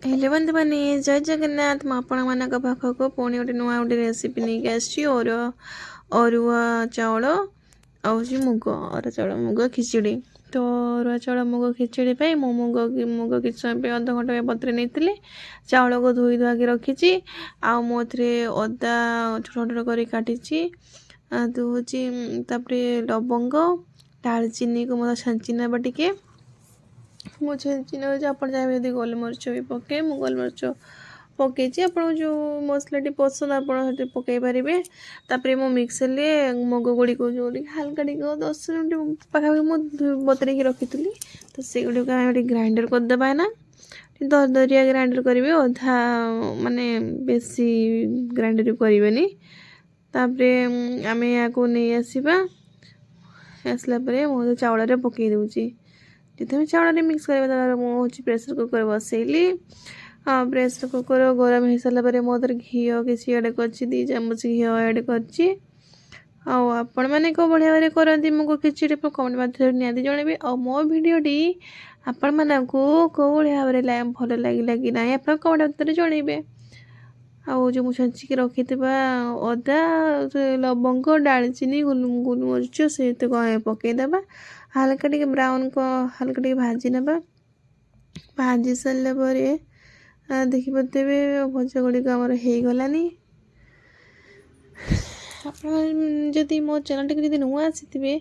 Hello ବନ୍ଧୁମାନେ, ଜୟ ଜଗନ୍ନାଥ। ମୁଁ ଆପଣମାନଙ୍କ ପାଖକୁ ପୁଣି ଗୋଟେ ନୂଆ ଗୋଟେ ରେସିପି ନେଇକି ଆସିଛି। ଅରୁଆ ଅରୁଆ ଚାଉଳ ଆଉ ହେଉଛି ମୁଗ, ଅରୁଆ ଚାଉଳ ମୁଗ ଖିଚୁଡ଼ି। ତ ଅରୁଆ ଚାଉଳ ମୁଗ ଖିଚୁଡ଼ି ପାଇଁ ମୁଁ ମୁଗ ମୁଗ କିଛି ସମୟ ପାଇଁ, ଅଧଘଣ୍ଟା ପାଇଁ ବତୁରେଇ ନେଇଥିଲି। ଚାଉଳକୁ ଧୋଇ ଧୁଆକି ରଖିଛି। ଆଉ ମୁଁ ଏଥିରେ ଅଦା ଛୋଟ ଛୋଟ କରି କାଟିଛି। ତ ହେଉଛି ତାପରେ ଲବଙ୍ଗ, ଡାଲଚିନିକୁ ମଧ୍ୟ ଛେଞ୍ଚି ନେବା ଟିକେ। ମୁଁ ଛେଞ୍ଚି ନେଉଛି। ଆପଣ ଚାହିଁବେ ଯଦି ଗୋଲମରିଚ ବି ପକାଇ, ମୁଁ ଗୋଲମରିଚ ପକାଇଛି। ଆପଣଙ୍କୁ ଯେଉଁ ମସଲାଟି ପସନ୍ଦ, ଆପଣ ସେଠି ପକାଇ ପାରିବେ। ତାପରେ ମୁଁ ମିକ୍ସରରେ ମୁଗ ଗୁଡ଼ିକୁ ଯେଉଁ ହାଲକା ଟିକେ 10 ମିନିଟ୍ ପାଖାପାଖି ମୁଁ ବତୁରେଇକି ରଖିଥିଲି, ତ ସେଗୁଡ଼ିକୁ ଆମେ ଟିକେ ଗ୍ରାଇଣ୍ଡର କରିଦେବା ନା ଦରଦରିଆ ଗ୍ରାଇଣ୍ଡର କରିବେ, ଅଧା ମାନେ ବେଶୀ ଗ୍ରାଇଣ୍ଡର କରିବେନି। ତାପରେ ଆମେ ଏହାକୁ ନେଇ ଆସିବା। ଆସିଲା ପରେ ମୁଁ ଚାଉଳରେ ପକାଇ ଦେଉଛି। ଯଦି ଆମେ ଚାଉଳରେ ମିକ୍ସ କରିବା, ତାପରେ ମୁଁ ହେଉଛି ପ୍ରେସର୍ କୁକର୍ ବସେଇଲି। ପ୍ରେସର୍ କୁକର୍ ଗରମ ହେଇସାରିଲା ପରେ ମୁଁ ସେଥିରେ ଘିଅ କିଛି ଆଡ଼୍ କରିଛି, 2 ଚାମଚ ଘିଅ ଆଡ଼୍ କରିଛି। ଆଉ ଆପଣମାନେ କେଉଁ ଭଳିଆ ଭାବରେ କରନ୍ତି ମୁଗ ଖିଚୁଡ଼ି, କମେଣ୍ଟ ମାଧ୍ୟମରେ ନିହାତି ଜଣାଇବେ। ଆଉ ମୋ ଭିଡ଼ିଓଟି ଆପଣମାନଙ୍କୁ କେଉଁ ଭଳି ଭାବରେ ଭଲ ଲାଗିଲା କି ନାହିଁ, ଆପଣ କମେଣ୍ଟ ମାଧ୍ୟମରେ ଜଣାଇବେ। ଆଉ ଯେଉଁ ମୁଁ ଛେଚିକି ରଖିଥିବା ଅଦା, ଲବଙ୍ଗ, ଡାଳଚିନି, ଗୋଲମରିଚ, ସେତକ ଆମେ ପକାଇଦେବା। ହାଲକା ଟିକେ ବ୍ରାଉନ୍, ହାଲକା ଟିକେ ଭାଜି ନେବା। ଭାଜି ସାରିଲା ପରେ ଦେଖିପାରୁଥିବେ, ଭଜା ଗୁଡ଼ିକ ଆମର ହେଇଗଲାନି। ଆପଣ ଯଦି ମୋ ଚ୍ୟାନେଲ୍ଟିକୁ ଯଦି ନୂଆ ଆସିଥିବେ,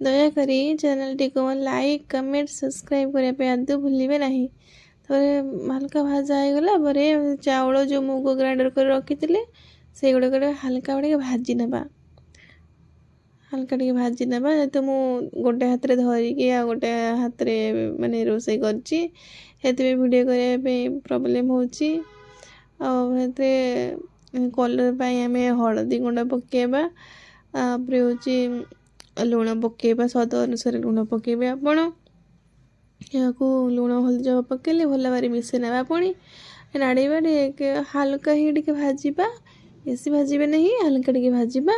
ଦୟାକରି ଚ୍ୟାନେଲ୍ଟିକୁ ଲାଇକ୍, କମେଣ୍ଟ, ସବସ୍କ୍ରାଇବ୍ କରିବା ପାଇଁ ଆଦୌ ଭୁଲିବେ ନାହିଁ। ତାପରେ ହାଲକା ଭାଜା ହେଇଗଲା ପରେ ଚାଉଳ ଯେଉଁ ମୁଗ ଗ୍ରାଇଣ୍ଡର୍ କରି ରଖିଥିଲେ, ସେଇଗୁଡ଼ିକ ଟିକେ ହାଲକା ଟିକେ ଭାଜି ନେବା। ହାଲକା ଟିକେ ଭାଜି ନେବା। ଯେହେତୁ ମୁଁ ଗୋଟେ ହାତରେ ଧରିକି ଆଉ ଗୋଟେ ହାତରେ ମାନେ ରୋଷେଇ କରିଛି, ସେଥିପାଇଁ ଭିଡ଼ିଓ କରିବା ପାଇଁ ପ୍ରୋବ୍ଲେମ୍ ହେଉଛି। ଆଉ ସେଥିରେ କଲର୍ ପାଇଁ ଆମେ ହଳଦୀ ଗୁଣ୍ଡ ପକାଇବା। ତାପରେ ହେଉଛି ଲୁଣ ପକାଇବା, ସ୍ୱାଦ ଅନୁସାରେ ଲୁଣ ପକାଇବେ ଆପଣ। ଏହାକୁ ଲୁଣ ହଳଦୀ ପକାଇଲେ ଭଲ ଭାବରେ ମିଶାଇ ନେବା। ପୁଣି ନାଡ଼ିବା, ଟିକେ ହାଲକା ହିଁ ଟିକେ ଭାଜିବା, ବେଶୀ ଭାଜିବେ ନାହିଁ, ହାଲକା ଟିକେ ଭାଜିବା।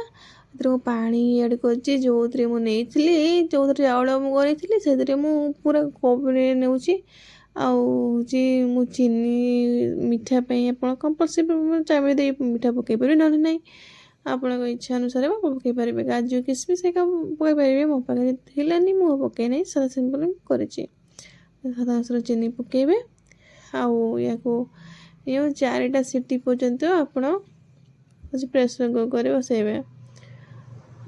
ଏଥିରେ ମୁଁ ପାଣି ଆଡ଼୍ କରିଛି। ଯେଉଁଥିରେ ମୁଁ ନେଇଥିଲି, ଯେଉଁଥିରେ ଚାଉଳ ମୁଁ କରିଥିଲି, ସେଥିରେ ମୁଁ ପୁରା କପ୍ରେ ନେଉଛି। ଆଉ ହେଉଛି ମୁଁ ଚିନି ମିଠା ପାଇଁ, ଆପଣ କମ୍ପଲସରି ଚାହିଁବେ ଯଦି ମିଠା ପକାଇ ପାରିବେ, ନହେଲେ ନାହିଁ, ଆପଣଙ୍କ ଇଚ୍ଛା ଅନୁସାରେ ପକାଇ ପାରିବେ। କାଜୁ, କିସମିସ୍ ଏକା ପକାଇ ପାରିବେ। ମୋ ପାଖରେ ଥିଲାନି, ମୁଁ ପକାଇ ନାହିଁ, ସାଧା ସିମ୍ପଲ୍ କରିଛି। ସାଧା ଅନୁସାରେ ଚିନି ପକାଇବେ। ଆଉ ୟାକୁ ଯେଉଁ ଚାରିଟା ସିଟି ପର୍ଯ୍ୟନ୍ତ ଆପଣ ହେଉଛି ପ୍ରେସର୍ କୁକର୍ରେ ବସାଇବେ।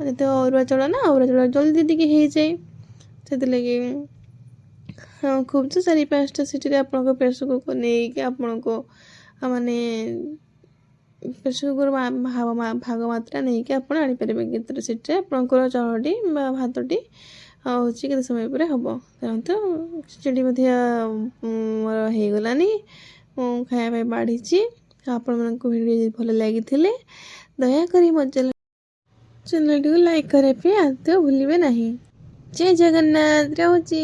ଯେତେ ଅରୁଆ ଚାଉଳ ନା, ଅରୁଆ ଚାଉଳ ଜଲ୍ଦି ଟିକେ ହେଇଯାଏ, ସେଥିଲାଗି ହଁ, ଖୁବ୍ ତ 4-5ଟା ସିଟିରେ ଆପଣଙ୍କ ପ୍ରେସର୍ କୁକର୍ ନେଇକି ଆପଣଙ୍କୁ ମାନେ ପ୍ରେସର୍ କୁକର୍ ଭାଗ ମାତ୍ରା ନେଇକି ଆପଣ ଆଣିପାରିବେ, କେତେଟା ସିଟିରେ ଆପଣଙ୍କର ଚାଉଳଟି ବା ଭାତଟି ହେଉଛି, କେତେ ସମୟ ପରେ ହେବ। ତେଣୁ ଖିଚୁଡ଼ି ମଧ୍ୟ ମୋର ହେଇଗଲାନି, ମୁଁ ଖାଇବା ପାଇଁ ବାଢ଼ିଛି। ଆପଣମାନଙ୍କୁ ଭିଡ଼ିଓ ଯଦି ଭଲ ଲାଗିଥିଲେ, ଦୟାକରି ମୋ ଚ୍ୟାନେଲଟିକୁ ଲାଇକ୍ କରିବା ପାଇଁ ଆଦୌ ଭୁଲିବେ ନାହିଁ। ଜୟ ଜଗନ୍ନାଥ, ରହୁଛି।